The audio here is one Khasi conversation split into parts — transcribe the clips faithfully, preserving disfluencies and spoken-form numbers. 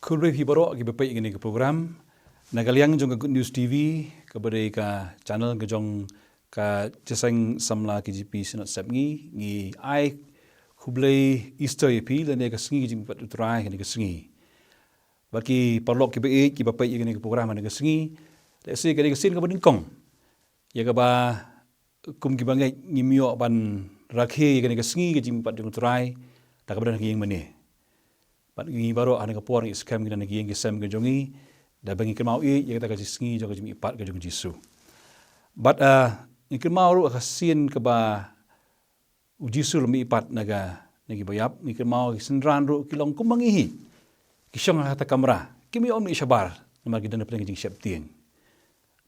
Khublei phi baroh kiba peit ïa kane ka program na ka liang jong ka Good News T V, kaba dei ka channel ka jong ka Jingïaseng Samla K J P Synod Sepngi. Ngi ai khublei Easter ïa phi lane ka sngi ka jingmihpat U Trai kane ka sngi. Bad ki paralok kiba ïeit kiba peit ïa kane ka program kane ka sngi, lehse kane ka sien kaba nyngkong ïa kaba kum kiba ngeit ngim ïoh ban rakhe ïa kane ka sngi ka jingmihpat jong U Trai da kaba don ha ka ïingmane. Bad ngi baroh ha kane ka por ngi skhem ngi don ha ka ïing ka sem ka jong ngi da ba ngi kynmaw ïa kata ka sngi jong ka jingmihpat ka jong U Jisu. Bad ah, ngi kynmaw ruh ha ka sien kaba U Jisu u la mihpat na ka, na ki baïap, ngi kynmaw ki synran ruh ki long kumba ngi hi. Ki shong ha kata ka kamra, kim ïoh ban ïashabar namar ki don hapdeng ka jingsheptieng.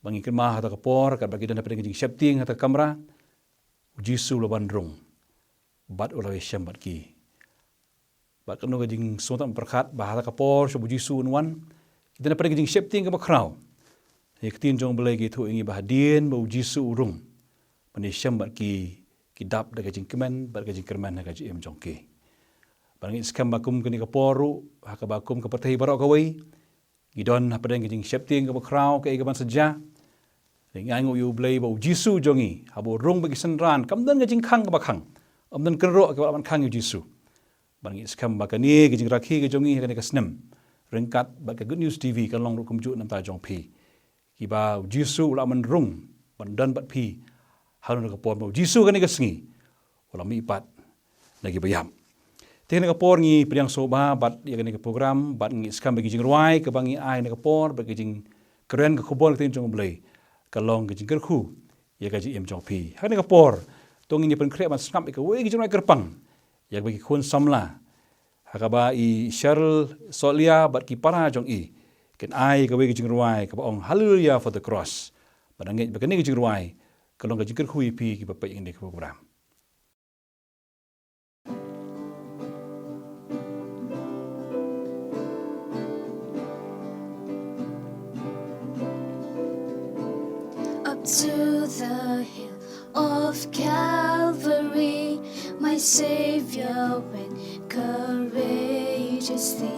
Ba ngi kynmaw ha kata ka por katba ki don hapdeng ka jingsheptieng ha kata ka kamra, U Jisu u la wan rung bad u la ïashem bad ki. Bad kano ka jingsngewthuh pyrkhat ba ha kata ka por shuh ba U Jisu un wan, ki don hapdeng ka jingsheptieng kaba khraw. Ïa ka ktien jong U Blei ka ïathuh ïa ngi ba hadien ba U Jisu u rung, ban ïashem bad ki, ki dap da ka jingkmen bad ka jingkyrmen ha ka jingim jong ki. Bad ngi skhem ba kum kane ka por ruh ha kaba kum ka pyrthei baroh kawei ngi don hapdeng ka jingsheptieng kaba khraw, kaei kaban sa jia. Ngi ainguh ïa U Blei ba U Jisu jong ngi haba u rung bad ki synran kam don ka jingkhang kaba khang. Ym don kynroh kaba lah ban khang ïa U Jisu. Bad ngi skhem ba kane ka jingrakhe ka jong ngi ha kane ka snem ryngkat bad ka Good News T V kan long ruh kumjuh na ka bynta jong phi, kiba U Jisu u lah ban rung ban don bad phi ha kano kano ka por. Ba U Jisu kane ka sngi u la mihpat na ki baïap. Te kane ka por ngi pdiang sngewbha bad ïa kane ka program bad ngi skhem ba ki jingrwai kaba ngi ai kane ka por bad ki jingkren ka khubor ka ktien jong U Blei ka long ka jingkyrkhu ïa ka jingim jong phi. Ha kane ka por to ngin ïa pynkhreh ban sngap ïa kawei ka jingrwai kyrpang ïa kaba ki khun samla, ha kaba i Cheryl Sohlieh bad ki para jong i kin ai kawei ka jingrwai kaba ong Hallelujah for the Cross. Bad nga ngeit ba kane ka jingrwai ka long ka jingkyrkhu ïa phi kiba peit ïa kane ka program. Up to the hill of Calvary, my Savior went courageously,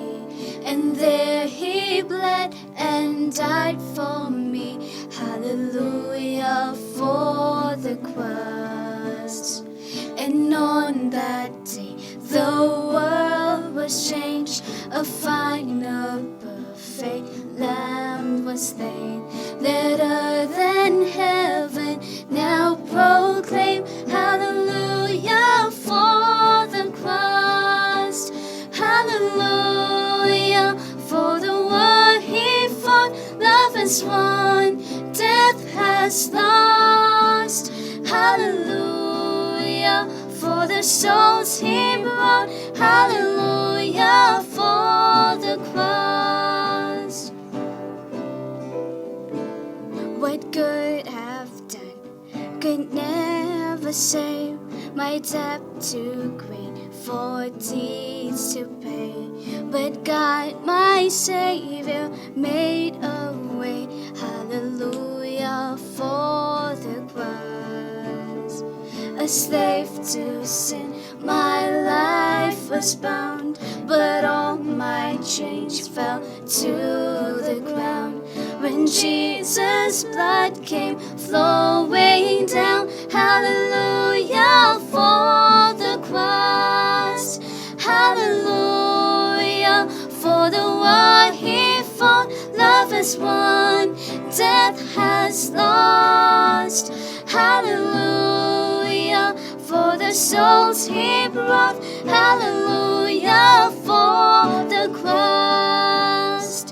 and there he bled and died for me. Hallelujah for the cross. And on that day, the world was changed. A final perfect lamb was slain. Let earth and heaven now proclaim, Hallelujah for the cross. Hallelujah for the war he fought. Love has won, death has lost. Hallelujah for the souls he brought. Hallelujah for the cross. What good have done could never save. My debt too great for deeds to pay. But God, my Savior, made a way. Hallelujah for the cross. A slave to sin, my life was bound, but all my chains fell to the ground. When Jesus' blood came flowing down, hallelujah for the cross, hallelujah for the war he fought. Love has won, death has lost. Hallelujah for the souls he brought. Hallelujah for the cross.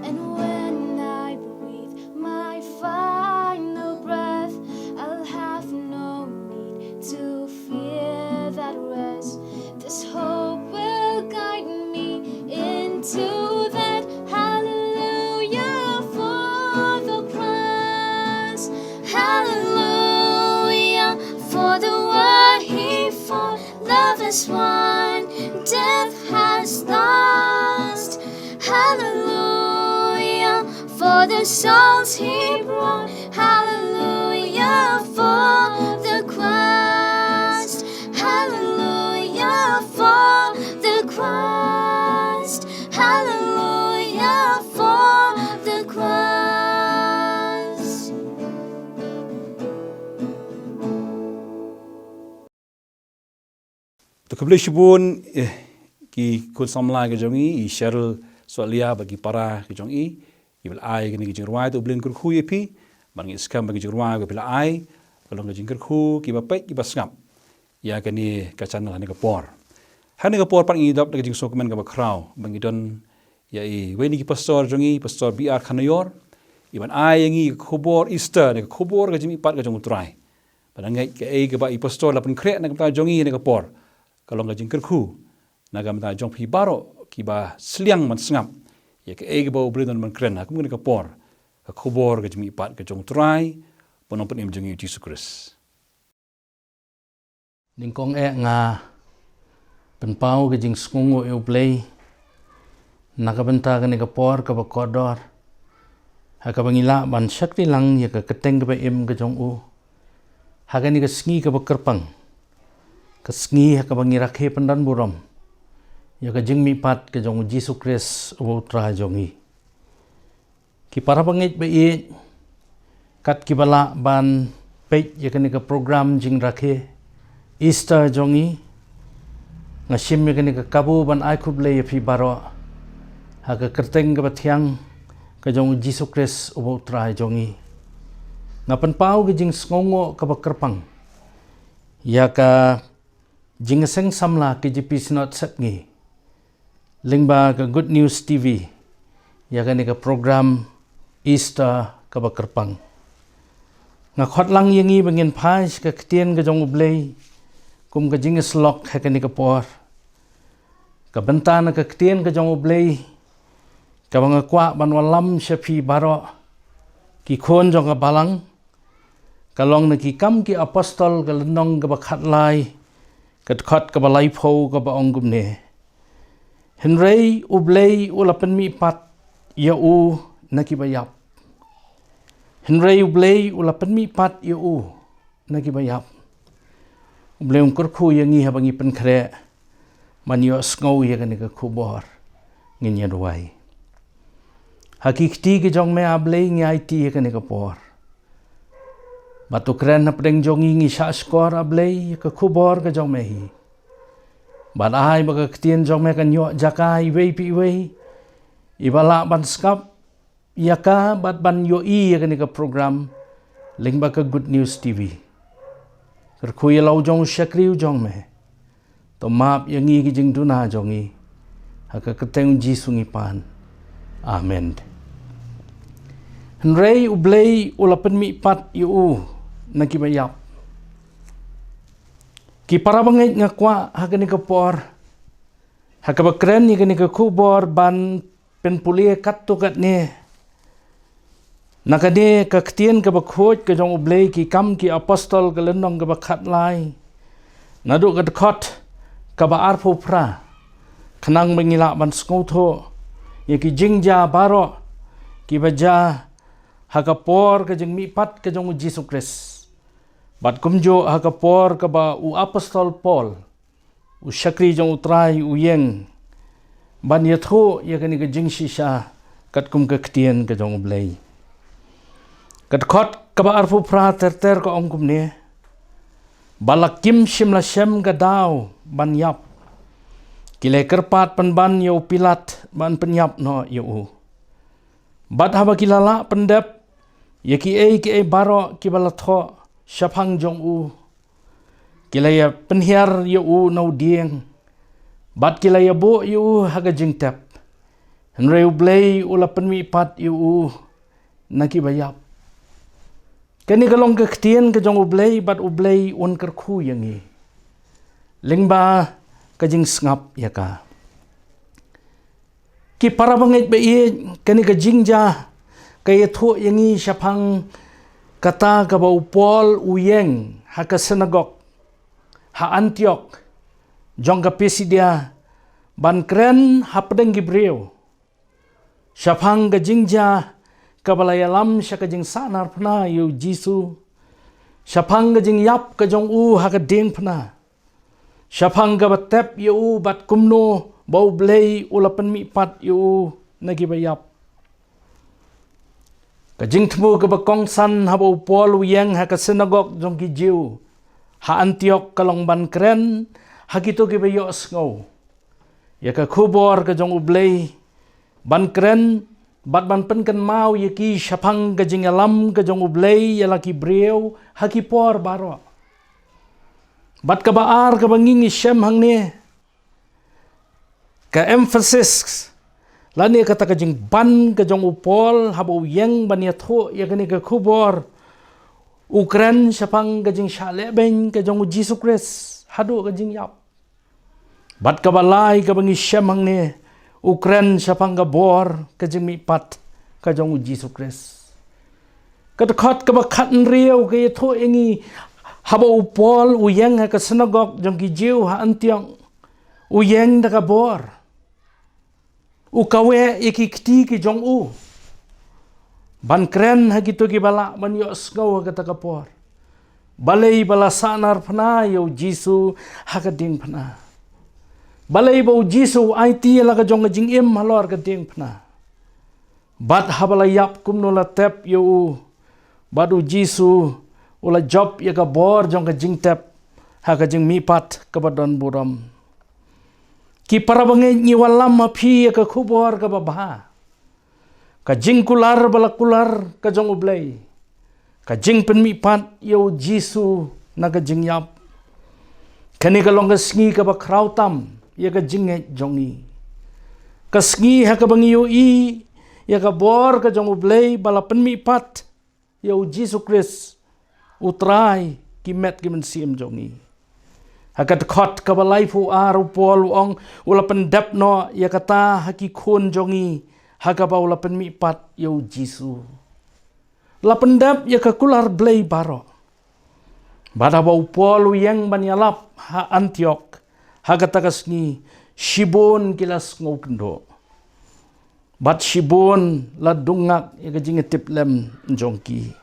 And when I breathe my final breath, I'll have no need to fear that rest. This hope will guide me into that. Hallelujah for the cross. Hallelujah for the war he fought. Love has won, death has lost. Hallelujah for the souls he brought. Hallelujah for the cross. Hallelujah for the cross. To khublei shibun, eh, ki khun samla ki jong i, i Cheryl Solia bad ki para ki jong i, i ba la ai kane ka jingrwai, to U Blei un kyrkhu ïa phi, ban ngeit skhem ba ki jingrwai ba phi la ai, ka long ka jingkyrkhu, ki ba peit, ki ba sngap ïa kane ka channel ha kane ka por. Ha kane ka por pat ngi dap da ka jingsngewkmen ka ba khraw, ba ngi don ïa i wei na ki pastor jong i, Pastor B R Khanayor, i ban ai ïa ngi ka khubor Easter, ne ka khubor ka jingmihpat ka jong U Trai. Ba ngeit kaei kaba i pastor la pynkhreh na ka bynta jong i ha kane ka por, ka long ka jingkyrkhu na ka bynta jong phi baroh ki ba sliang ban sngap ïa kaei kaba U Blei un ban kren ha kum kane ka por, ka khubor ka jingmihpat ka jong U Trai, U Nongpynim jong ngi U Jisu Khrist. Nyngkong eh nga pynpaw ka jingsngewnguh ïa U Blei na ka bynta kane ka por ka ba kordor, ha ka ba ngi lah ban shakri lang ïa ka kyrteng ka ba im ka jong u ha kane ka sngi ka ba kyrpang, ka sngi ha ka ba ngi rakhe pyndonburom ïa ka jingmihpat ka jong U Jisu Khrist U Trai jong ngi. Ki para bangeit ba ïeit, kat ki ba lah ban peit ïa kane ka program jingrakhe Easter jong ngi, nga shim ïa kane ka kabu ban ai khublei ïa phi baroh ha ka kyrteng ka ba thiang ka jong U Jisu Khrist U Trai jong ngi. Nga pynpaw ka jingsngewnguh ka ba kyrpang ïa ka jingïaseng samla K J P Synod Sepngi lyngba ka Good News T V ïa kane ka program Easter ka ba kyrpang. Nga khot lang ïa ngi ba ngin phai sha ka ktien ka jong U Blei kum ka jingïasyllok ha kane ka por. Ka bynta na ka ktien ka jong U Blei ka ba nga kwah ban wallam sha phi baroh ki khun jong ka balang, ka long na Ki Kam ki Apostol ka lynnong ka ba khatlai, ka dkhot ka ba laiphew ka ba ong kumne: Hynrei U Blei u la pynmihpat ïa u na ki ba ïap. Hynrei U Blei u la pynmihpat ïa u na ki ba ïap. U Blei un kyrkhu ïa ngi ha ba ngi pynkhreh ban ïohsngew ïa kane ka khubor. Ngin ïa duwai. Ha ki kti ki jong me A Blei ngi aiti ïa kane ka por. Bad to kren hapdeng jong ngi, ngi shah shkor A Blei ïa ka khubor ka jong me hi. Bad ai ba ka ktien jong me kan ïoh jaka iwei pa iwei i ba lah ban sngap ïa ka bad ban ïohi ïa kane ka program lyngba ka Good News T V. Kyrkhu ïa la u jong u shakri u jong me. To map ïa ngi ki jingduna jong ngi. Ha ka kyrteng U Jisu ngi pan. Amen. Hynrei U Blei u la pynmihpat ïa u na ki ba ïap. Ki para bangeit, nga kwah ha kane ka por, ha ka ba kren ïa kane ka khubor, ban pynpule katto katne na kane ka ktien ka ba khuid ka jong U Blei, Ki Kam ki Apostol ka lynnong ka ba khatlai, naduh ka dkhot ka ba arphew phra, khnang ba ngi lah ban sngewthuh ïa ki jingjia baroh ki ba jia ha ka por ka jingmihpat ka jong U Jisu Khrist. Bad kumjuh ha ka por ka ba u Apostol Paul, u shakri jong U Trai, u ïeng ban ïathuh ïa kane ka jingshisha katkum ka ktien ka jong U Blei. Ka dkhot ka ba arphew phra ter ter ka ong kumne: Ba la kim shym la shem ka daw ban ïap, ki la kyrpad pynban ïa u Pilat ban pynïap noh ïa u. Bad haba ki la lah pyndep ïa kiei kiei baroh ki ba la thoh shaphang jong u, ki la ïa pynhiar ïa u na u dieng, bad ki la ïa buh ïa u ha ka jingtep. Hynrei U Blei u la pynmihpat ïa u na ki ba ïap. Kane ka long ka ktien ka jong U Blei, bad U Blei un kyrkhu ïa ngi lyngba ka jingsngap ïa ka. Ki para bangeit ba ïeit, kane ka jingjia ka ïathuh ïa ngi shaphang kata ka ba u Paul u ïeng ha ka synagog ha Antiok jong ka Pisidia, ban kren hapdeng ki briew shaphang ka jingjia ka ba la ïalam sha ka jingsahnarphna ïa U Jisu, shaphang ka jingïap ka jong u ha ka diengphna, shaphang ka ba tep ïa u, bad kumno ba U Blei u la pynmihpat ïa u na ki ba ïap. Ka jingthmu ka ba kongsan haba u Paul u ïeng ha ka synagog jong ki Jiw ha Antiok ka long ban kren ha kito kiba ïohsngew ïa ka khubor ka jong U Blei, ban kren bad ban pynkynmaw ïa ki shaphang ka jingïalam ka jong U Blei ïa la ki briew ha ki por baroh. Bad kaba ar kaba ngi ngi shem hangne, ka emphasis lane kata ka jingban ka jong u Paul haba u ïeng ban ïathuh ïa kane ka khubor, u kren shaphang ka jingshah lehbeiñ ka jong U Jisu Khrist haduh ka jingïap. Bad kaba lai kaba ngi shem hangne, u kren shaphang ka bor ka jingmihpat ka jong U Jisu Khrist. Ka dkhot kaba khathynriew ka ïathuh ïa ngi, haba u Paul u ïeng ha ka synagog jong ki Jiw ha Antiok, u ïeng da ka bor, u kaweh ïa ki kti ki jong u, ban kren ha kito kiba lah ban ïohsngew ha kata ka por. Balei ba la sahnarphna ïa U Jisu ha ka diengphna? Balei ba U Jisu u aiti ïa la ka jong ka jingim halor ka diengphna? Bad haba la ïap, kumno la tep ïa u? Bad U Jisu u la jop ïa ka bor jong ka jingtep ha ka jingmihpat kaba don burom. Ki para bangeit, ngi wallam ha phi ïa ka khubor kaba bha, ka jingkular ba la kular ka jong U Blei, ka jingpynmihpat ïa U Jisu na ka jingïap. Kane ka long ka sngi kaba khraw tam ïa ka jingngeit jong ngi, ka sngi ha kaba ngi ïohi ïa ka bor ka jong U Blei ba la pynmihpat ïa U Jisu Khrist, U Trai ki met ki mynsiem jong ngi. Ha ka dkhot kaba laiphew ar, u Paul u ong, u la pyndep noh ïa kata ha ki khun jong ngi, ha kaba u la pynmihpat ïa U Jisu. La pyndep ïa ka kular Blei baroh. Bad haba u Paul u ïeng ban ïalap ha Antiok ha kata ka sngi, shibun ki la sngewkynduh, bad shibun la dung ngak ïa ka jingïatiplem jong ki.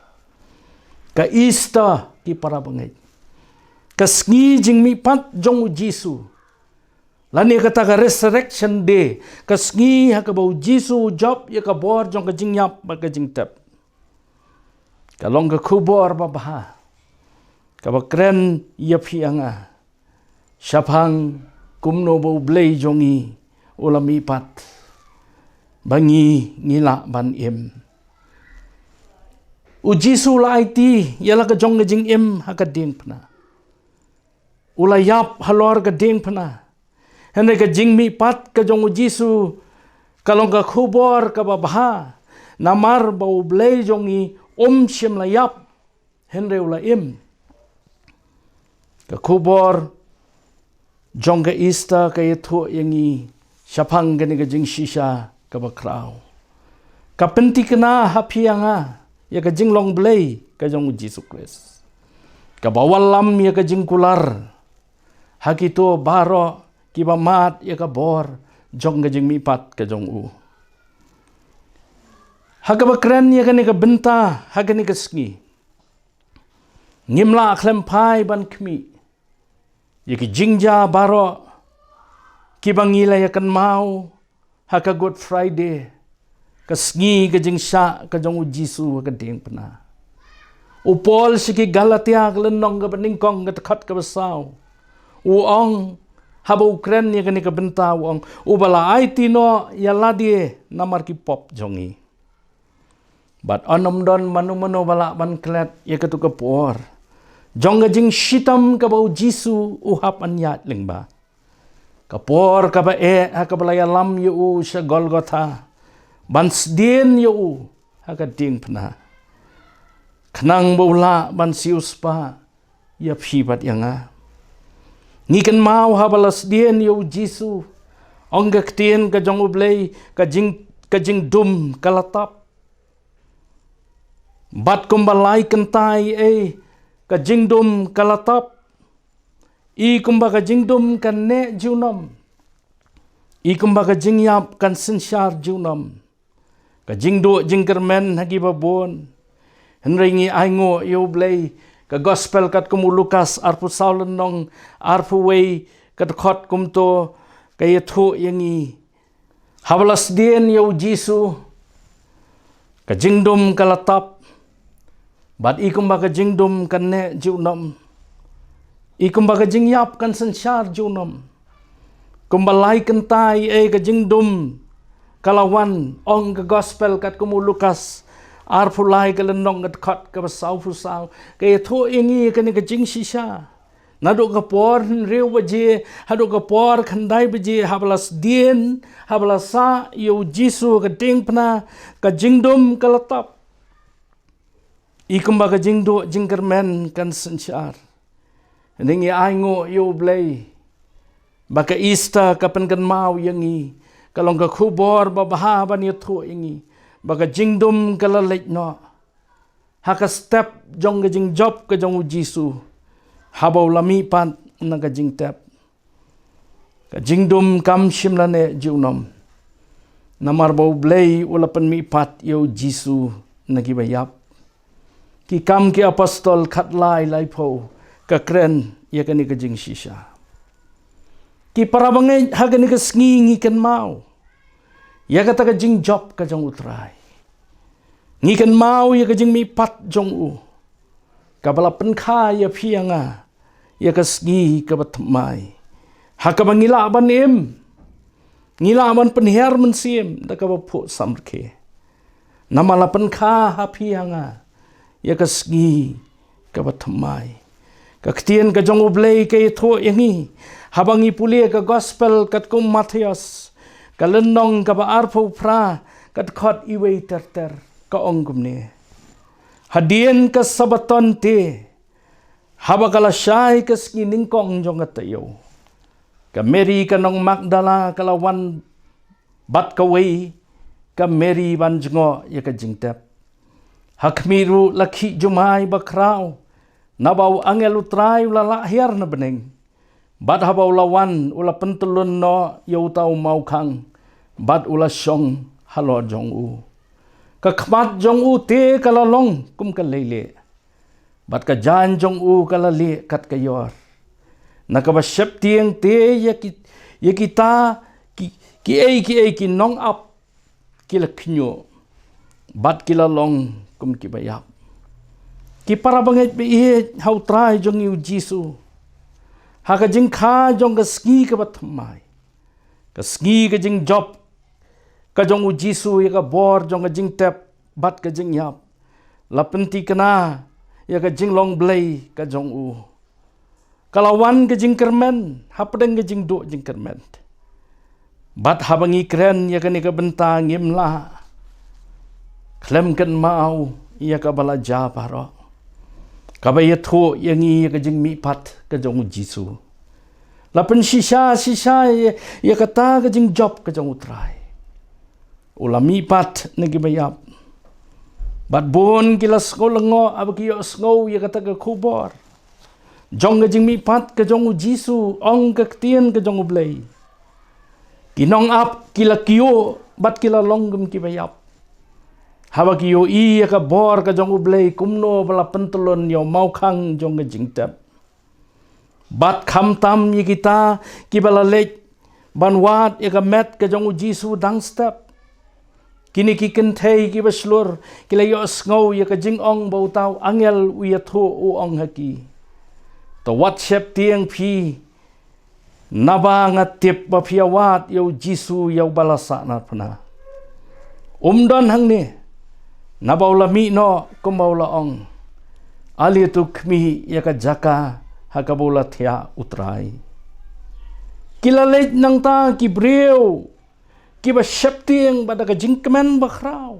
Ka Easter, ki para bangeit, ka sngi jingmihpat jong U Jisu, lane kata ka Resurrection Day, ka sngi ha kaba U Jisu u jop ïa ka bor jong ka jingïap bad ka jingtep, ka long ka khubor ba bha kaba kren ïa phi ïa nga shaphang kumno ba U Blei jong ngi u la mihpat ba ngi ngi lah ban im. U Jisu u la aiti ïa la ka jong ka jingim ha ka diengphna. U la ïap halor ka diengphna. Hynrei ka jingmihpat ka jong U Jisu ka long ka khubor kaba bha, namar ba U Blei jong ngi um shym la ïap, hynrei u la im. Ka khubor jong ka Easter ka ïathuh ïa ngi shaphang kane ka jingshisha kaba khraw, ka pynthikna ha phi ïa nga ïa ka jinglong Blei ka jong U Jisu Khrist, kaba wallam ïa ka jingkular ha kito baroh kiba mad ïa ka bor jong ka jingmihpat ka jong u. Ha kaba kren ïa kane ka bynta ha kane ka sngi, ngim lah khlem phai ban khmih ïa ki jingjia baroh kiba ngi la ïa kynmaw ha ka Good Friday, ka sngi ka jingshah ka jong U Jisu ha ka diengphna. U Paul sha ki Galatia, ka lynnong kaba nyngkong, ka dkhot kaba saw, u ong, haba u kren ïa kane ka bynta, u ong, uba la aiti noh ïa lade namar ki pop jong ngi. Bad un ym don mano mano ba lah ban klet ïa katu ka por jong ka jingshitom kaba U Jisu u hap ban ïaid lyngba. Ka por kaba eh ha kaba la ïalam ïa u sha Golgotha ban sdien ïa u ha ka diengphna, khnang ba u lah ban siewspah ïa phi bad ïa nga. Ngi kynmaw haba la sdien ïa U Jisu, ong ka ktien ka jong U Blei, ka jing, ka jingdum ka la tap. Bad kumba lai kynta ei, ka jingdum ka la tap. I kumba ka jingdum kan neh junom, i kumba ka jingïap kan synshar junom. Ka jingduh jingkyrmen ha kiba bun. Hynrei ngi ainguh ïa U Blei, ka Gospel katkum u Lukas arphew saw lynnong arphew wei, ka dkhot kumto ka ïathuh ïa ngi, haba la sdien ïa U Jisu, ka jingdum ka la tap. Bad i kumba ka jingdum kan neh junom, I kumba ka jingïap kan synshar junom. Kumba lai kynta ïa ka jingdum ka la wan, ong ka gospel katkum u Lukas arphew lai ka lynnong ka dkhot kaba sawphew saw, ka ïathuh ïa ngi ïa kane ka jingshisha. Naduh ka por hynriew baje haduh ka por khyndai baje, haba la sdien, haba la sah ïa u Jisu ha ka diengphna, ka jingdum ka la tap. I kumba ka jingduh jingkyrmen kan synshar. Ngi ainguh ïa U Blei ba ka Easter ka pynkynmaw ïa ngi, ka long ka khubor babha ban ïathuh ïa ngi ba ka jingdum ka la leit noh ha ka step jong ka jingjop ka jong u Jisu, haba u la mihpat na ka jingtep. Ka jingdum kam shym la neh junom, namar ba U Blei u la pynmihpat ïa u Jisu na kiba ïap. Ki Kam ki Apostol khatlai laiphew ka kren ïa kane ka jingshisha. Ki parabangeit, ha kane ka sngi ngi kynmaw ïa kata ka jingjop ka jong U Trai. Ngi kynmaw ïa ka jingmihpat jong u, kaba la pynkha ïa phi ïa nga ïa ka sngi kaba thymmai, ha kaba ngi lah ban im, ngi lah ban pynhiar mynsiem da kaba phuh samrkhie. Namar la pynkha ha phi ha nga ïa ka sngi kaba thymmai. Ka ktien ka jong U Blei ka ïathuh ïa ngi, haba ngi pule ka gospel katkum u Mathaios, ka lynnong kaba arphew phra, ka dkhot iwei ter ter, ka ong kumne: Hadien ka Sabbaton te, haba ka la shai ka sngi nyngkong jong ka taïew, ka Mary ka nong Magdala ka la wan bad kawei ka Mary ban jngoh ïa ka jingtep. Ha khmih ruh la khih jumai bakhraw, naba u angel U Trai u la lah hiar na bneng. Bad haba u la wan, u la pyntyllun noh ïa uta u mawkhang, bad u la shong halor jong u. Ka khmat jong u te ka la long kum ka leilieh, bad ka jaiñ jong u ka la lieh kat ka ïor. Na kaba sheptieng te ïa ki, ïa kita ki, kiei kiei ki nongap ki la khñiuh, bad ki la long kum kiba ïap. Ki parabangeit ba ïeit ha U Trai jong ngi U Jisu, ha ka jingkha jong ka sngi kaba thymmai, ka sngi ka jingjop ka jong U Jisu ïa ka bor jong ka jingtep bad ka jingïap, la pynthikna ïa ka jinglong Blei ka jong u. Ka la wan ka jingkyrmen hapdeng ka jingduh jingkyrmen. Bad haba ngi kren ïa kane ka bynta, ngim lah khlem kynmaw ïa kaba la jia baroh, kaba ïathuh ïa ngi ïa ka jingmihpat ka jong U Jisu. La pynshisha shisha ïa, ïa kata ka jingjop ka jong U Trai. U la mihpat na kiba ïap. Bad bun ki la sngew lyngngoh haba ki ïohsngew ïa kata ka khubor jong ka jingmihpat ka jong U Jisu, ong ka ktien ka jong U Blei. Ki nongap ki la kyiuh bad ki la long kum kiba ïap, haba ki ïohi ïa ka bor ka jong U Blei, kumno ba la pyntyllun ïa u mawkhang jong ka jingtep. Bad khamtam ïa kita kiba la leit ban wad ïa ka met ka jong U Jisu dang step, kine ki kynthei kiba shlur ki la ïohsngew ïa ka jingong ba uta u angel u ïathuh, u ong ha ki: To wat sheptieng phi, naba nga tip ba phi ïa wad ïa U Jisu ïa uba la sahnarphna. Um don hangne, naba u la mih noh kumba u la ong. Ale to khmih ïa ka jaka ha kaba u la thiah U Trai. Ki la leit nangta ki briew kiba sheptieng bad da ka jingkmen bakhraw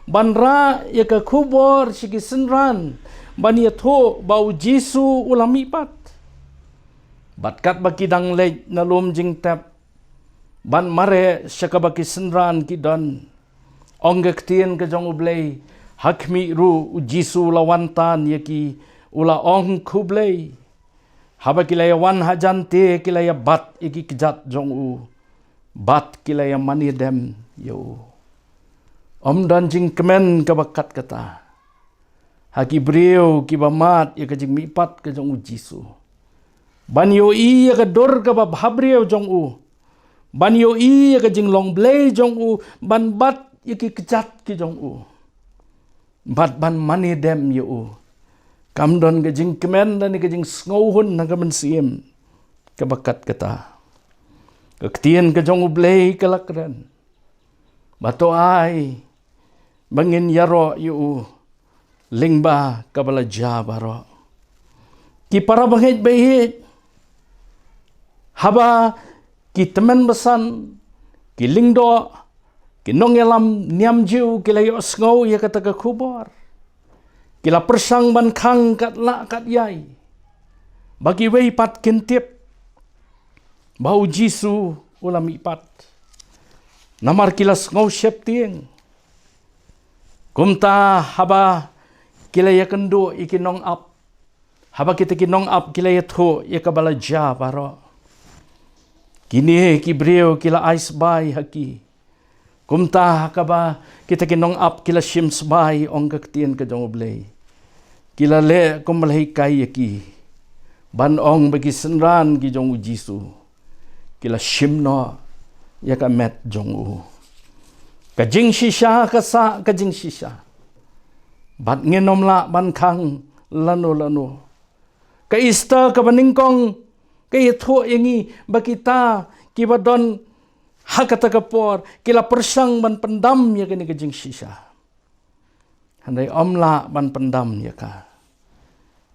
ban rah ïa ka khubor sha ki synran, ban ïathuh ba U Jisu u la mihpat. Bad katba ki dang leit na lum jingtep ban mareh sha kaba ki synran ki don, ong ka ktien ka jong U Blei, ha khmih ruh U Jisu u la wan tan ïa ki, u la ong: Khublei. Haba ki la ïa wan hajan te, ki la ïa bat ïa ki kjat jong u bad ki la ïa mane dem ïa u. Ym don jingkmen kaba kat kata ha ki briew kiba mad ïa ka jingmihpat ka jong U Jisu, ban ïohi ïa ka dur kaba bhabriew jong u, ban ïohi ïa ka jinglong Blei jong u, ban bat ïa ki kjat ki jong u, bad ban mane dem ïa u. Kam don ka jingkmen lane ka jingsngewhun na ka mynsiem kaba kat kata. Ka ktien ka jong U Blei ka la kren ba to ai ba ngin ïaroh ïa u lyngba kaba la jia baroh. Ki para bangeit ba ïeit, haba ki tymmen basan, ki lyngdoh, ki nongïalam niam Jiw ki la ïohsngew ïa kata ka khubor, ki la pyrshang ban khang kat lah kat ïai ba kiwei pat kin tip ba U Jisu u la mihpat. Namar ki la sngew sheptieng. Kumta haba ki la ïakynduh ïa ki nongap, haba kita ki nongap ki la ïathuh ïa kaba la jia baroh, kine ki briew ki la ai sbai ha ki. Kumta ha kaba kita ki nongap ki la shim sbai, ong ka ktien ka jong U Blei, ki la leh kumba la hikai ïa ki, ban ong ba ki synran ki jong U Jisu ki la shim noh ïa ka met jong u. Ka jingshisha ka sah ka jingshisha, bad ngin ym lah ban khang lano lano. Ka Easter kaba nyngkong ka ïathuh ïa ngi ba kita kiba don ha kata ka por ki la pyrshang ban pyndam ïa kane ka jingshisha. Hynrei ym lah ban pyndam ïa ka.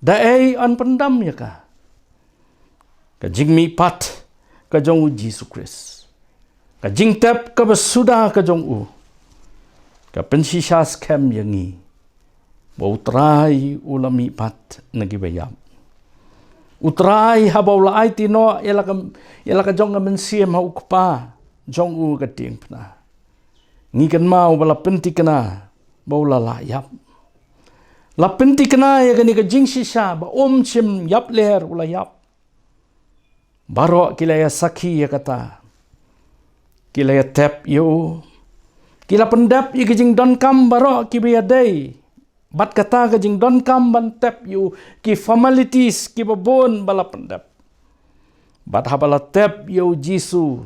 Da ei yn pyndam ïa ka? Ka jingmihpat ka jong U Jisu Khrist, ka jingtep kaba suda ka jong u, ka pynshisha skhem ïa ngi ba U Trai u la mihpat na kiba ïap. U Trai haba u la aiti noh ïa la ka, ïa la ka jong ka mynsiem ha U Kpa jong u ka diengphna, ngi kynmaw ba la pynthikna ba u la lah ïap. La pynthikna ïa kane ka jingshisha ba um shym ïapler, u la ïap. Baroh ki la ïa sakhi ïa kata. Ki la ïa tep ïa u. Ki la pyndep ïa ki jingdonkam baroh kiba ïadei bad kata ka jingdonkam ban tep ïa u, ki formalities kiba bun ba la pyndep. Bad haba la tep ïa U Jisu,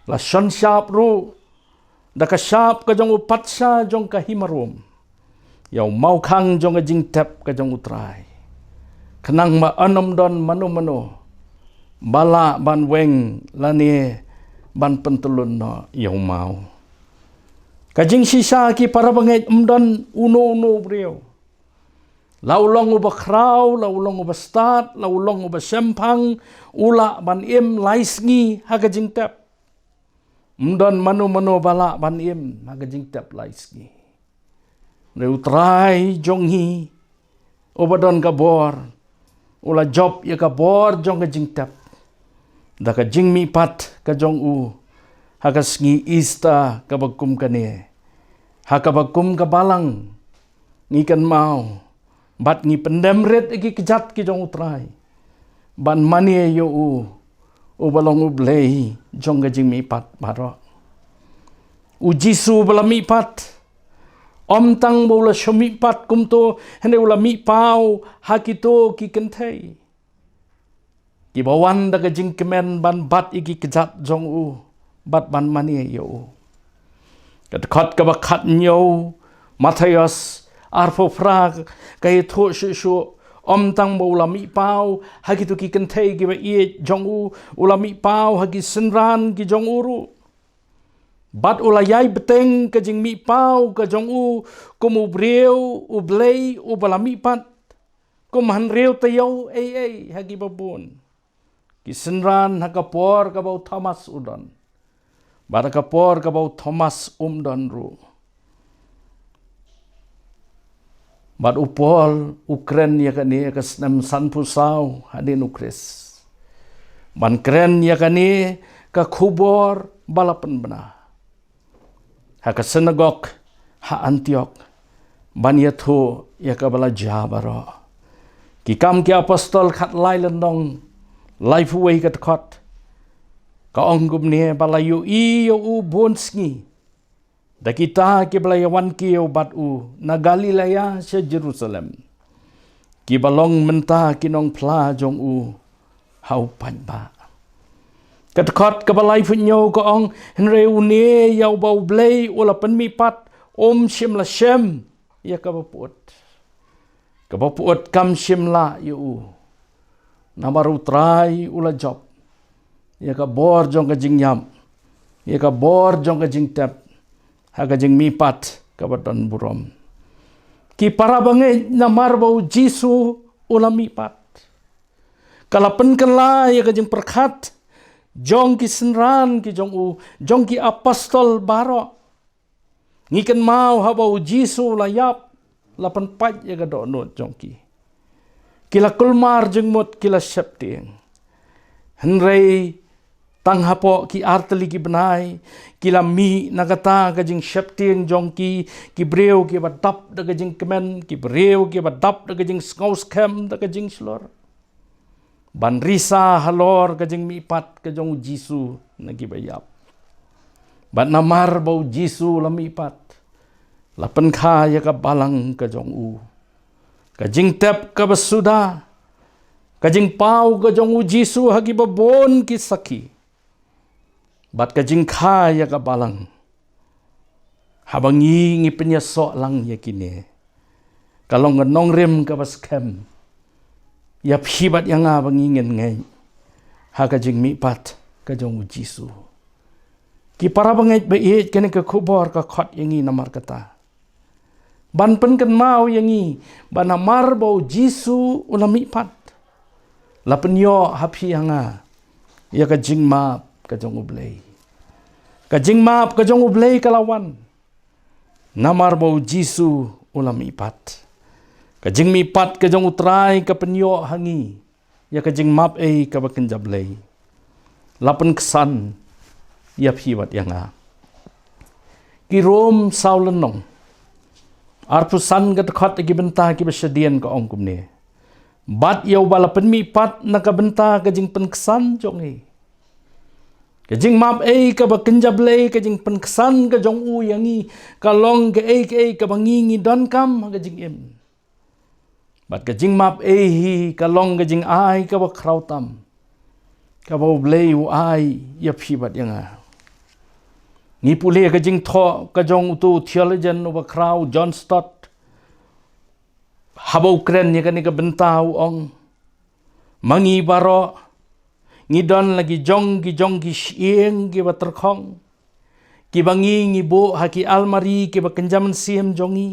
la shon shap ruh da ka shap ka jong u patsha jong ka hima Rom ïa u mawkhang jong ka jingtep ka jong U Trai, khnang ba yn ym don mano mano ba lah ban weng lane ban pyntylun noh ïa u maw. Ka jingshisha ki para bangeit, ym don uno uno u briew, la u long uba khraw, la u long uba stad, la u long uba shemphang, u lah ban im lai sngi ha ka jingtep. Ym don mano mano ba lah ban im ha ka jingtep lai sngi. Hynrei U Trai jong ngi uba don ka bor u la jop ïa ka bor jong ka jingtep da ka jingmihpat ka jong u ha ka sngi Easter kaba kum kane, ha kaba kum ka balang ngi kynmaw bad ngi pyndem rit ïa ki kjat ki jong U Trai ban mane ïa u uba long U Blei jong ka jingmihpat baroh. U Jisu ba la mihpat, ym tang ba u la shu mihpat kumto, hynrei u la mihpaw ha kito ki kynthei kiba wan da ka jingkmen ban bat ïa ki kjat jong u bad ban mane ïa u. Ka dkhot kaba khathynñiew Mathaios arphew phra ka ïathuh shuh shuh, ym tang ba u la mihpaw ha kito ki kynthei kiba ïeit jong u, u la mihpaw ha ki synran ki jong u ruh. Bad u la ïai bteng ka jingmihpaw ka jong u kum u briew U Blei uba la mihpat, kum hynriew taïew ei ei ha kiba bun ki synran ha ka por kaba u Thomas u don, bad ha ka por kaba u Thomas um don ruh. Bad u Paul u kren ïa kane ha ka snem sanphew saw hadien U Khrist, ban kren ïa kane ka khubor ba la pynbna ha ka synagog ha Antiok, ban ïathuh ïa kaba la jia baroh. Ki Kam ki Apostol khatlai lynnong, laiphew wei ka dkhot, ka ong kumne: Ba la ïohi ïa u bun sngi da kita kiba la ïawan kiew bad u na Galilaïa sha Jerusalem, kiba long mynta ki nongphla jong u ha u paidbah. Ka dkhot kaba laiphew hynñiew ka ong: Hynrei une ïa uba U Blei u la pynmihpat um shym la shem ïa kaba pud. kaba pyut kam shym lah ïa u. Namar u Trai u la jop ïa ka bor jong ka jingïap, ïa ka bor jong ka jingtep ha ka jingmihpat kaba don burom. Ki para bangeit, namar ba u Jisu u la mihpat, ka la pynkylla ïa ka jingpyrkhat jong ki synran ki jong u, jong ki apostol baroh. Ngi kynmaw haba u Jisu u la ïap, la pynpait ïa ka dohnud jong ki. Ki la kulmar jingmut, ki la sheptieng. Hynrei tang hapoh ki artylli ki bnai, ki la mih na kata ka jingsheptieng jong ki, ki briew kiba dap da ka jingkmen, ki briew kiba dap da ka jingsngew skhem, da ka jingshlur, ban risa halor ka jingmihpat ka jong u Jisu na kiba ïap. Bad namar ba u Jisu la mihpat, la pynkha ïa ka balang ka jong u, ka jingtep kaba suda, ka jingpaw ka jong u Jisu ha kiba bun ki sakhi, bad ka jingkha ïa ka balang. Haba ngi, ngi pynïasoh lang ïa kine, ka long ka nongrim kaba skhem ïa phi bad ïa nga ba ngi ngin ngeit ha ka jingmihpat ka jong u Jisu. Ki para bangeit ba ïeit, kane ka khubor ka khot ïa ngi namar kata, ban pynkynmaw ïa ngi ba namar ba u Jisu u la mihpat, la pynïoh ha phi ha nga ïa ka jingmap ka jong u Blei. Ka jingmap ka jong u Blei ka la wan namar ba u Jisu u la mihpat. Ka jingmihpat ka jong u Trai ka pynïoh ha ngi ïa ka jingmap ei kaba kynja Blei. La pynksan ïa phi bad ïa nga. Ki Rom saw lynnong, arphew san ka dkhot, ki bynta kiba shadien ka ong kumne: Bad ïa uba la pynmihpat na ka bynta ka jingpynksan jong ngi, ka jingmap ei kaba kynja Blei, ka jingpynksan ka jong u ïa ngi, ka long kaei kaei kaba ngi ngi donkam ha ka jingim. Bad ka jingmap ei hi ka long ka jingai kaba khraw tam kaba u Blei u ai ïa phi bad ïa nga. Ngi pule ka jingthoh ka jong uto u theologian uba khraw, John Stott, haba u kren ïa kane ka bynta, u ong: Ma ngi baroh ngi don la ki jong ki jong ki shyieng kiba tyrkhong, kiba ngi ngi buh ha ki almari kiba kynja mynsiem jong ngi.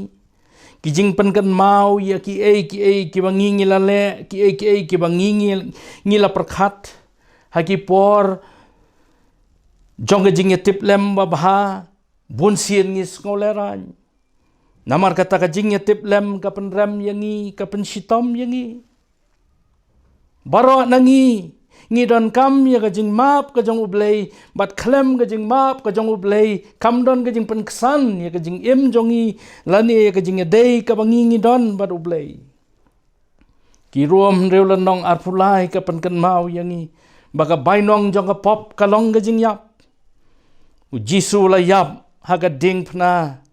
Ki jingpynkynmaw ïa kiei kiei kiba ngi ngi la leh, kiei kiei kiba ngi ngi, ngi la pyrkhat ha ki por jong ka jingïatiplem babha, bun sien ngi sngew lehraiñ. Namar kata ka jingïatiplem ka pynrem ïa ngi, ka pynshitom ïa ngi. Baroh na ngi ngi donkam ïa ka jingmap ka jong u Blei, bad khlem ka jingmap ka jong u Blei kam don ka jingpynksan ïa ka jingim jong ngi lane ïa ka jingïadei kaba ngi ngi don bad u Blei. Ki Rom hynriew lynnong arphew lai ka pynkynmaw ïa ngi ba ka bainong jong ka pop ka long ka jingïap. U Jisu u la ïap ha ka diengphna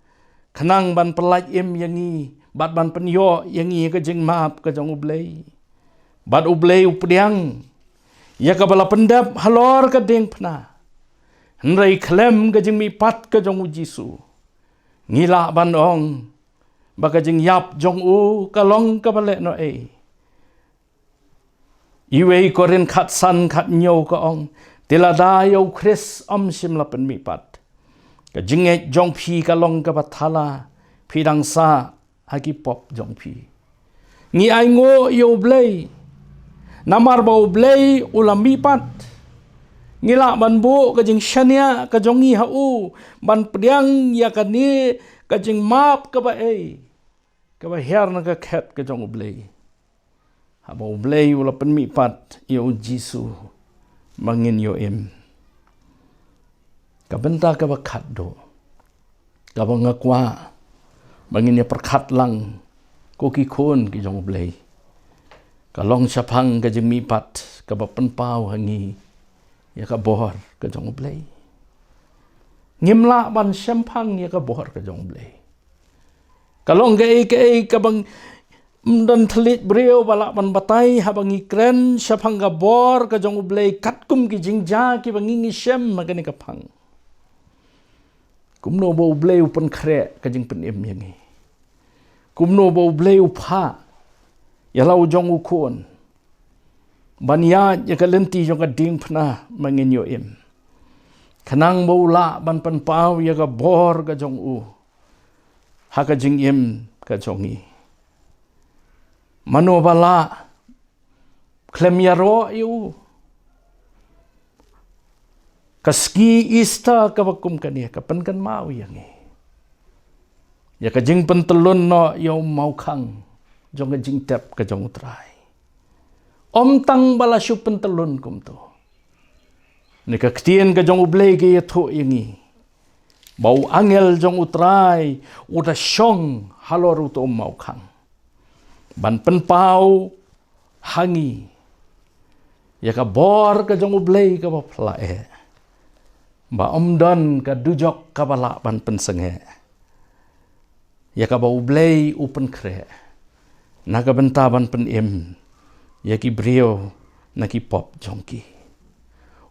khnang ban pyllait im ïa ngi bad ban pynïoh ïa ngi ïa ka jingmap ka jong u Blei. Bad u Blei u pdiang ïa kaba la pyndep halor ka diengphna. Hynrei khlem ka jingmihpat ka jong u Jisu, ngi lah ban ong ba ka jingïap jong u ka long kaba lehnohei. Iwei Korinth khatsan khathynñiew ka ong: Te lada ïa u Khrist ym shym la pynmihpat, ka jingngeit jong phi ka long kaba thala, phi dang sah ha ki pop jong phi. Ngi ainguh ïa u Blei namar ba u Blei u la mihpat. Ngi lah ban buh ka jingshaniah ka jong ngi ha u ban pdiang ïa kane ka jingmap kaba ei, kaba hiar na ka khet ka jong u Blei. Haba u Blei u la pynmihpat ïa u Jisu ba ngin ïoh im. Ka bynta kaba khatduh kaba nga kwah ba ngin ïa pyrkhat lang, ko ki khun ki jong u Blei, ka long shaphang ka jingmihpat kaba pynpaw ha ngi ïa ka bor ka jong u Blei. Ngim lah ban shemphang ïa ka bor ka jong u Blei. Ka long kaei kaei kaba ym don thylliej briew ba lah ban batai haba ngi kren shaphang ka bor ka jong u Blei katkum ki jingjia kiba ngi ngi shem ha kane ka phang. Kumno ba u Blei u pynkhreh ka jingpynim ïa ngi. Kumno ba u Blei u phah ïa la u jong u khun, ban ïaid ïa ka lynti jong ka diengphna ba ngin ïoh im, khnang ba u lah ban pynpaw ïa ka bor ka jong u ha ka jingim ka jong ngi. Mano ba lah khlem ïaroh ïa u? Ka sngi Easter kaba kum kane ka pynkynmaw ïa ngi ïa ka jingpyntyllun noh ïa u mawkhang jong ka jingtep ka jong U Trai. Ym tang ba la shu pyntyllun kumto, ne ka ktien ka jong U Blei ka ïathuh ïa ngi ba u angel jong U Trai u da shong halor uto u mawkhang ban pynpaw ha ngi ïa ka bor ka jong U Blei kaba phylla eh, ba ym don ka dujok kaba lah ban pynsangeh ïa kaba U Blei u pynkhreh na ka bynta ban pynim ïa ki briew na ki pop jong ki.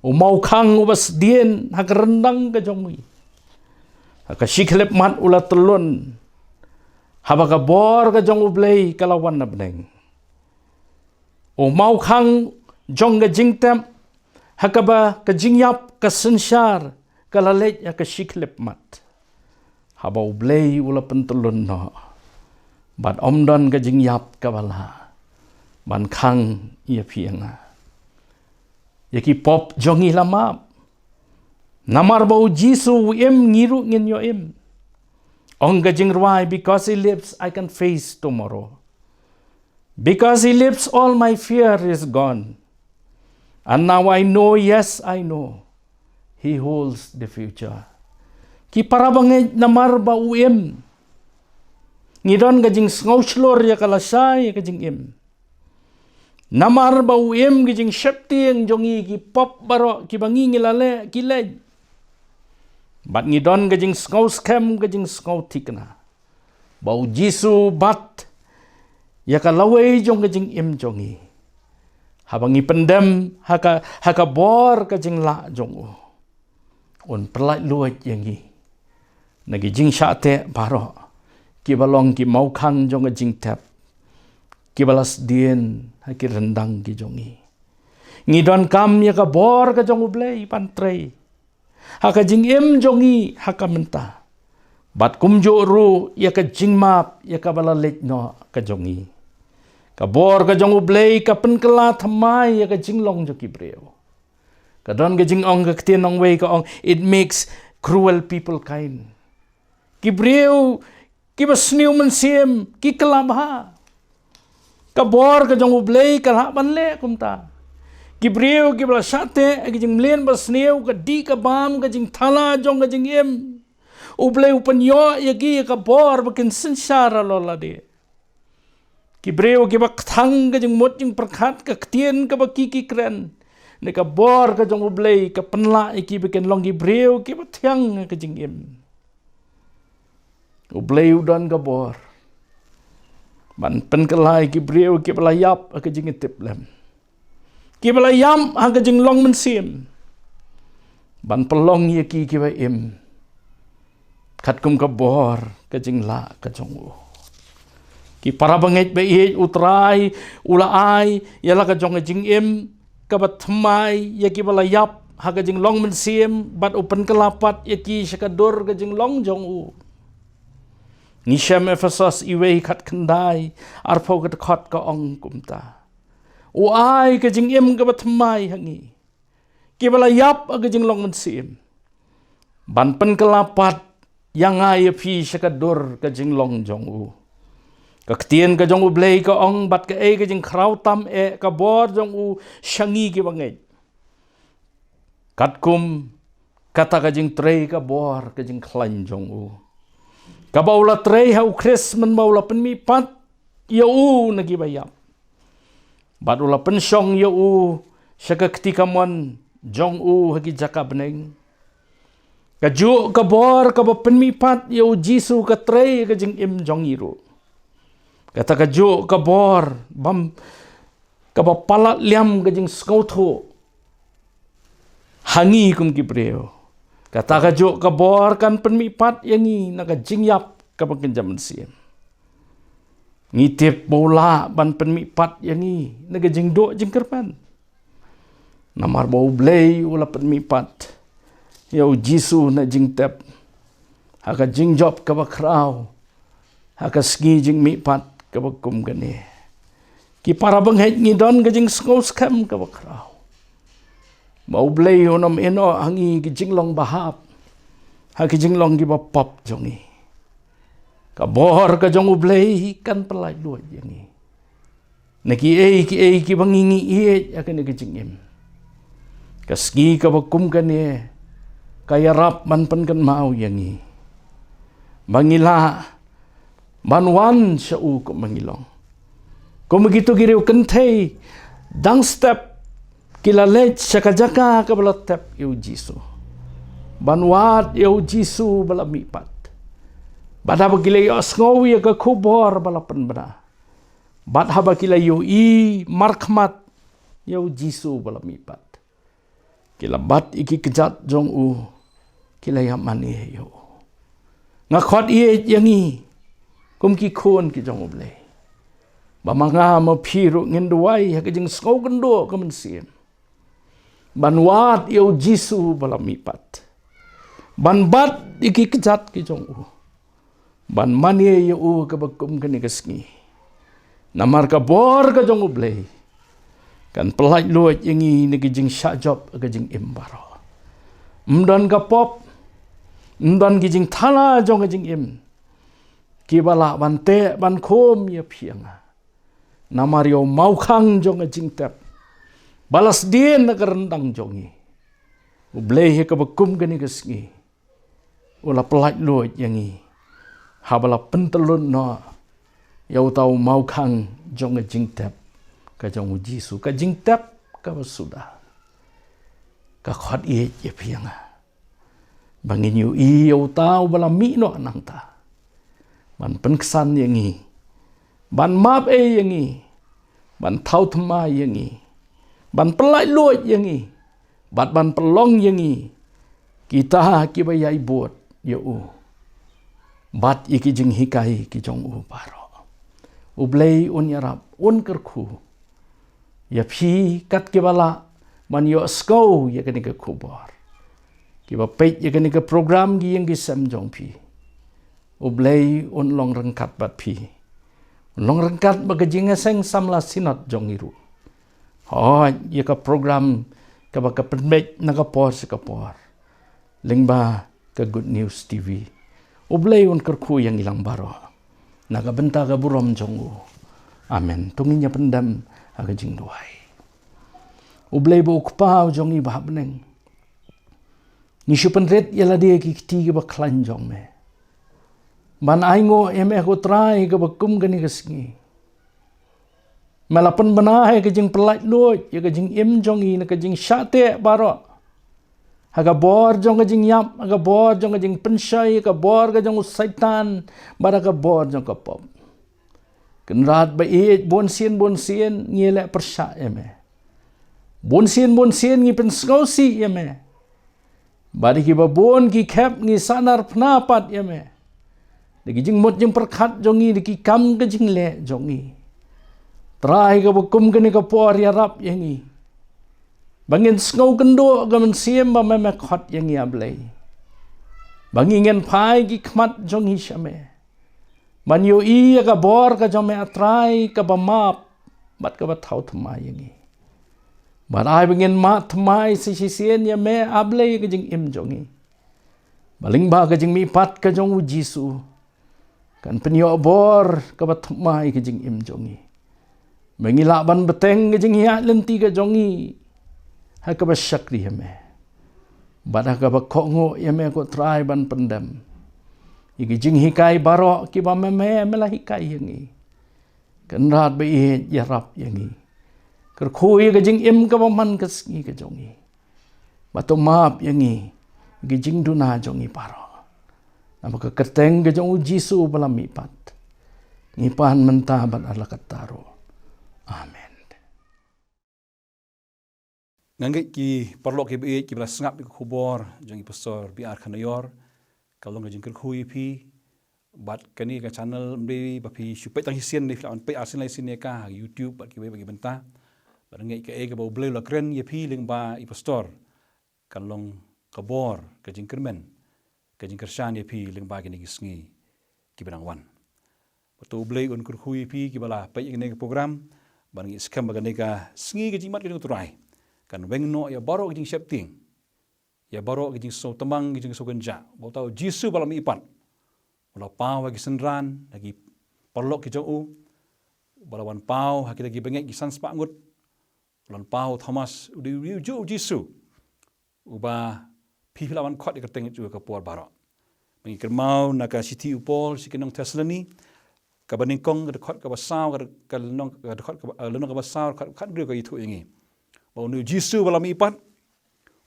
U mawkhang uba sdien ha ka ryndang ka jong ngi, ha ka shikhyllipmat u la tyllun haba ka bor ka jong U Blei ka la wan na bneng. U mawkhang jong ka jingtep ha kaba ka jingïap ka synshar ka la leit ha ka shikhyllipmat, haba U Blei u la pyntyllun noh, bad ym don ka jingïap kaba lah ban khang ïa phi ïa nga. Ïa ki pop jong ngi la map. Namar ba U Jisu u im, ngi ruh ngin ïoh im. Ong ka jingrwai, "Because he lives, I can face tomorrow. Because he lives, all my fear is gone. And now I know, yes, I know, he holds the future." Ki para bangeit, namar ba u im, ngi don ka jingsngew shlur ïa ka lashai ïa ka jingim. Namar ba u im, ka jingsheptieng jong ngi, ki pop baroh kiba ngi ngi la leh ki leit. Bad ngi don ka jingsngew skhem, ka jingsngew thikna ba U Jisu bat ïa ka lawei jong ka jingim jong ngi, haba ngi pyndem ha ka, ha ka bor ka jinglah jong u, un pyllait luid ïa ngi na ki jingshah teh baroh kiba long ki mawkhang jong ka jingtep kiba la sdien ha ki ryndang ki jong ngi. Ngi donkam ïa ka bor ka jong U Blei ban trei ha ka jingim jong ngi ha ka mynta, bad kumjuh ruh ïa ka jingmap ïa kaba la leit noh ka jong ngi. Ka bor ka jong U Blei ka pynkylla thymmai ïa ka jinglong jong ki briew. Ka don ka jingong, ka ktien nongwei ka ong, "It makes cruel people kind." Ki briew kiba sniew mynsiem ki kylla bha. Ka bor ka jong U Blei ka lah ban leh kumta. Ki briew kiba la shah teh ha ka jingmlien basniew, ka dih ka bam, ka jingthala jong ka jingim, U Blei u pynïoh ïa ki ïa ka bor ba kin synshar halor lade. Ki briew kiba kthang ka jingmut jingpyrkhat, ka ktien kaba ki ki kren, ne ka bor ka jong U Blei ka pynlah ïa ki ba kin long ki briew kiba thiang ha ka jingim. U Blei u don ka bor ban pynkylla ïa ki briew kiba la ïap ha ka jingïatiplem, kiba la ïap ha ka jinglong mynsiem, ban pynlong ïa ki kiba im katkum ka bor ka jinglah ka jong u. Ki para bangeit ba ïeit, U Trai u la ai ïa la ka jong ka jingim kaba thymmai ïa kiba la ïap ha ka jinglong mynsiem, bad u pynkylla pat ïa ki sha ka dur ka jinglong jong u. Ngi shem Ephesos iwei khatkhyndai, arphew ka dkhot ka ong kumta: U ai ka jingim kaba thymmai ha ngi kiba la ïap ha ka jinglong mynsiem, ban pynkylla pat ïa nga ïa phi sha ka dur ka jinglong jong u. Ka ktien ka jong U Blei ka ong, bad kaei ka jingkhraw tam eh ka bor jong u sha ngi kiba ngeit, katkum kata ka jingtrei ka bor ka jingkhlaiñ jong u, kaba u la trei ha U Khrist mynba u la pynmihpat ïa u na kiba ïap, bad u la pynshong ïa u sha ka kti kamon jong u ha ki jaka bneng. Kajuh ka bor kaba pynmihpat ïa U Jisu ka trei ka jingim jong ngi ruh. Kata kajuh ka bor bam, kaba palat liam ka jingsngewthuh ha ngi kum ki briew, kata kajuh ka bor kan pynmihpat ïa ngi na ka jingïap kaba kynja mynsiem. Ngi tip ba u lah ban pynmihpat ïa ngi na ka jingduh jingkyrmen. Namar ba U Blei u la pynmihpat ïa U Jisu na jingtep ha ka jingjop kaba khraw, ha ka sngi jingmihpat kaba kum kane. Ki para bangeit, ngi don ka jingsngewskhem kaba khraw ba U Blei un ym ïehnoh ha ngi ki jinglong ba hap, ha ki jinglong kiba pop jong ngi. Ka bor ka jong U Blei kan pyllait luid ïa ngi na kiei kiei kiba ngi ngi ïeit ïa kane ka jingim. Ka sngi kaba kum kane ka ïarap ban pynkynmaw ïa ngi ba ngi lah ban wan sha u kum ba ngi long. Kum kito ki riew kynthei, dang step ki la leit sha ka jaka kaba la tep ïa U Jisu, ban wad ïa U Jisu ba la mihpat. Bad haba ki la ïohsngew ïa ka khubor ba la pynbna, bad haba ki la ïohi markhmat ïa U Jisu ba la mihpat, ki la bat ïa ki kjat jong u, ki la ïamane ïa u. Nga khot ïeit ïa ngi kum ki khun ki jong U Blei ba ma nga ma phi ruh ngin duwai ha ka jingsngewkynduh ka mynsiem ban wad ïa U Jisu ba la mihpat, ban bat ïa ki kjat ki jong u, ban mane ïa u kaba kum kane ka sngi. Namar ka bor ka jong U Blei kan pyllait luid ïa ngi na ki jingshah jop ka jingim baroh. Ym don ka pop, ym don ki jingthala jong ka jingim kiba lah ban teh ban khum ïa phi ïa nga. Namar ïa u mawkhang jong ka jingtep ba la sdien na ka ryndang jong ngi, U Blei ha kaba kum kane ka sngi u la pyllait luid ïa ngi haba la pyntyllun noh ïa uta u mawkhang jong ka jingtep ka jong U Jisu, ka jingtep kaba suda. Ka khot ïeit ïa phi ïa nga ba ngin ïohi ïa uta uba la mih noh nangta ban pynksan ïa ngi, ban map ei ïa ngi, ban thaw thymmai ïa ngi, ban pyllait luid ïa ngi, bad ban pynlong ïa ngi kita kiba ïai bud ïa u bad ïa ki jinghikai ki jong u baroh. U Blei un ïarap, un kyrkhu ïa phi kat kiba lah ban ïohsngew ïa kane ka khubor, kiba peit ïa kane ka program ki ïing ki sem jong phi. U Blei un long ryngkat bad phi, un long ryngkat bad ka jingïaseng samla synod jong ngi ruh. Hooid, ïa ka program kaba ka pynbeit na ka por sha ka por lyngba ka Good News T V. U Blei un kyrkhu ïa ngi lang baroh na ka bynta ka burom jong u. Amen. To ngin ïa pyndem ha ka jingduwai. U Blei ba u Kpa u jong ngi ba ha bneng, ngi shu pynrit ïa lade ki kti kiba khlaiñ jong me ban ainguh ïa me ko Trai kaba kum kane ka sngi. Me la pynbna ïa ka jingpyllait luid ïa ka jingim jong ngi na ka jingshah teh baroh, ha ka bor jong ka jingïap, ha ka bor jong ka jingpynshoi, ha ka bor ka jong u Soitan bad ha ka bor jong ka pop. Kynrad ba ïeit, bunsien bunsien ngi leh pyrshah ïa me, bunsien bunsien ngi pynsngewsih ïa me. Bad ïa kiba bun ki khep ngi sahnarphna pat ïa me da ki jingmut jingpyrkhat jong ngi, da ki kam ka jingleh jong ngi. Trai kaba kum kane ka por, ïarap ïa ngi ba ngin sngewkynduh ka mynsiem ba me, me khot ïa ngi, A Blei, ba ngi ngin phai ki khmat jong ngi sha me ban ïohi ïa ka bor ka jong me, A Trai, kaba map bad kaba thaw thymmai ïa ngi. Bad ai ba ngin mad thymmai sa shisien ïa me, A Blei, ka jingim jong ngi, ba lyngba ka jingmihpat ka jong u Jisu kan pynïoh bor kaba thymmai ka jingim jong ngi, ba ngi lah ban bteng ka jingïaid lynti ka jong ngi ha kaba shakri ïa me, bad ha kaba kohnguh ïa me ko Trai ban pyndem ïa ki jinghikai baroh kiba me, me, me la hikai ïa ngi. Kynrad ba ïeit, ïarap ïa ngi, kyrkhu ïa ka jingim kaba man ka sngi ka jong ngi, bad to map ïa ngi ki jingduna jong ngi baroh. Namar ka kyrteng ka jong u Jisu ba la mihpat ngi pan mynta bad ha la katta ruh. Amen. Nga ngeit ki paralok kiba ïeit, kiba la sngap ïa ka khubor jong i Pastor B R Khanaior, ka long ka jingkyrkhu ïa phi. Bad kane ka channel, ym dei ba phi shu peit tang shisien, dei phi lah ban peit arsien laisien ïa ka ha YouTube bad kiwei bad ki bynta. Bad ngeit kaei kaba U Blei u la kren ïa phi lyngba i pastor, kan long ka bor, ka jingkyrmen, ka jingkyrshan ïa phi lyngba kine ki sngi kiba dang wan. Bad to U Blei un kyrkhu ïa phi kiba la peit ïa kane ka program, bad ngeit skhem ba kane ka sngi ka jingmad ka jong U Trai kan weng noh ïa baroh ka jingsheptieng, ïa baroh ka jingsngewtymmen, ka jingsngewkynjah, ba uta U Jisu ba la mihpat, u la paw ha ki synran, ha ki paralok ki jong u, ba la wan paw ha kita ki bangeit ki san spah ngut, u la paw Thomas, u dei u juh U Jisu uba phi, phi lah ban khot ïa ka kyrteng jong u ha ka por baroh. Ba ngi kynmaw na ka shithi u Paul sha ki nong Thessaloni, kaba nyngkong, ka dkhot kaba saw, ka, ka lynnong, ka dkhot kaba, eh, lynnong kaba saw, ka dkhot khathynriew ka ïathuh ïa ngi ba une U Jisu ba la mihpat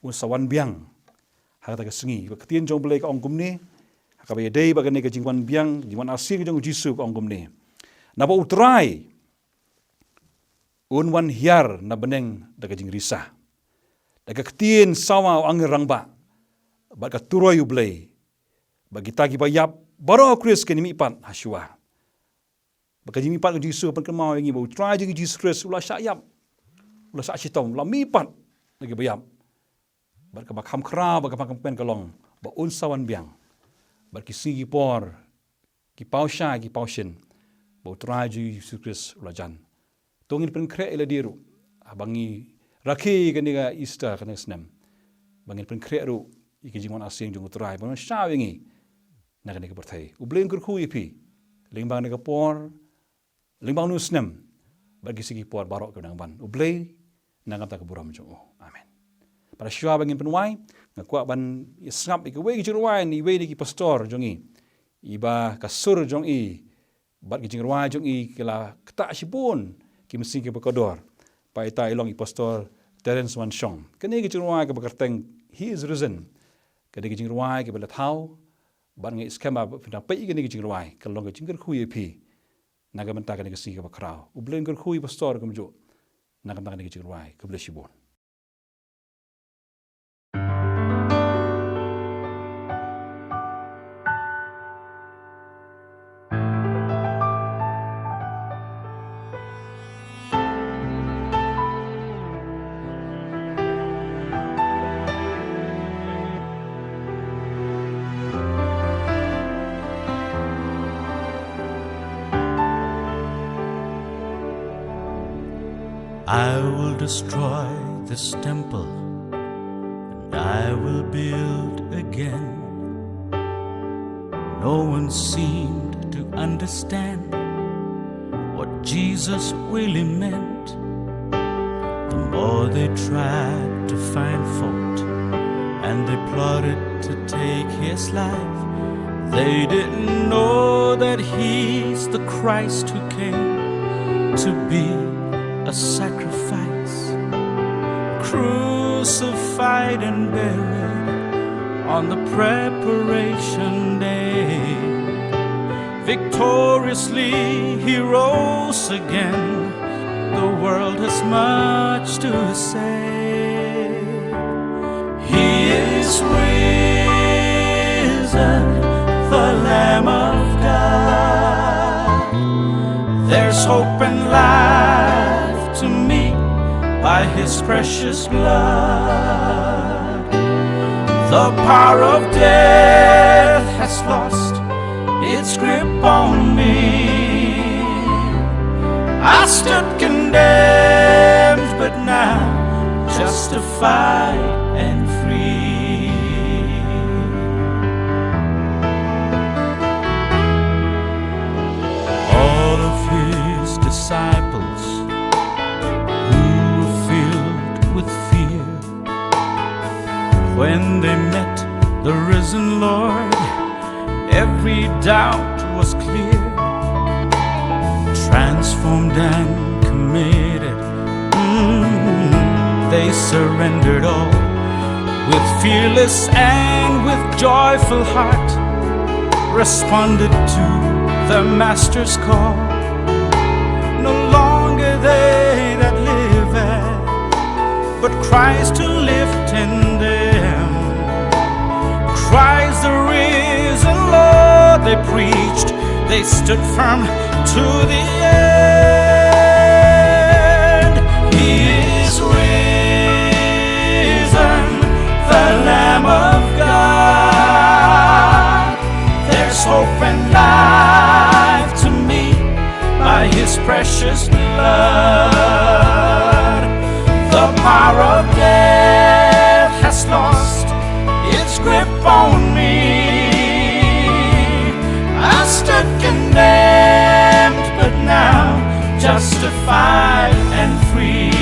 un sa wan biang ha kata ka sngi. Ba ka ktien jong U Blei ka ong kumne, ha kaba ïadei bad kane ka jingwan biang, jingwan arsien jong U Jisu, ka ong kumne: Naba U Trai un wan hiar na bneng da ka jingrisa, da ka ktien sawa u angel rangbah, bad ka turoi U Blei, bad kita kiba ïap baroh ha U Khrist kin mihpat ha shuwa. Bad ka jingmihpat ka jong U Jisu ka pynkynmaw ïa ngi ba U Trai jong ngi U Jisu Khrist u la shah ïap, u la shah shitom, u la mihpat na kiba ïap. Bad kaba kham khraw, bad kaba kham kmen ka long ba un sa wan biang. Bad ki sngi ki por, ki paw shai, ki paw shin, ba U Trai jong ngi U Jisu Khrist u la jan. To ngin pynkhreh ïa lade ruh, haba ngi rakhe ïa kane ka Easter kane ka snem, ba ngin pynkhreh ruh ïa ka jingwan arsien jong U Trai ban wan shaw ïa ngi na kane ka pyrthei. U Blei un kyrkhu ïa phi lyngba kane ka por, lyngba une u snem, bad ki sngi ki por baroh kiba dang ban. U Blei un nang kam da ka burom jong u. Amen. Bad shuwa ba ngin pynwai, nga kwah ban ïa sngap ïa kiwei ki jingrwai na iwei na ki pastor jong ngi, iba ka sur jong i bad ki jingrwai jong i ki la ktah shibun ki mynsiem kiba kordor. Ba ita i long i Pastor Terence Wanshong. Kane ka jingrwai kaba kyrteng He Is Risen, kane ka jingrwai kaba la thaw, bad nga ngeit skhem ba phin da peit ïa kane ka jingrwai, ka long ka jingkyrkhu ïa phi na ka bynta kane ka sngi kaba khraw. U Blei un kyrkhu ïa i pastor kumjuh na ka bynta kane ka jingrwai. Khublei shibun. I will destroy this temple and I will build again. No one seemed to understand what Jesus really meant. The more they tried to find fault and they plotted to take his life, they didn't know that he's the Christ who came to be a sacrifice, crucified and buried on the preparation day. Victoriously he rose again. The world has much to say. He is risen, the Lamb of God. There's hope and life to me by his precious blood. The power of death has lost its grip on me. I stood condemned, but now justified and free. All of his disciples who were filled with fear when they met the risen Lord, every doubt was clear. Transformed and committed, mm, they surrendered all. With fearless and with joyful heart, responded to the Master's call. No longer they that liveth, but Christ who lived in them. Christ the risen Lord they preach They stood firm to the end. He is risen, the Lamb of God. There's hope and life to me by his precious blood. The power of death has lost its grip on me. I stood condemned, but now justified and free.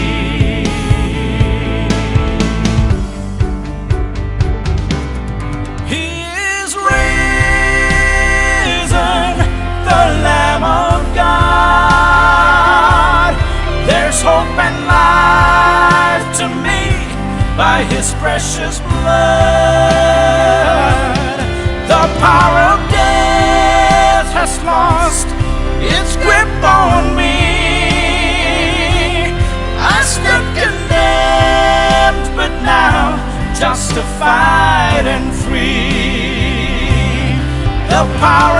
He is risen, the Lamb of God. There's hope and life to me by his precious blood. The power of death has lost its grip on me. I stood condemned, but now justified and free. The power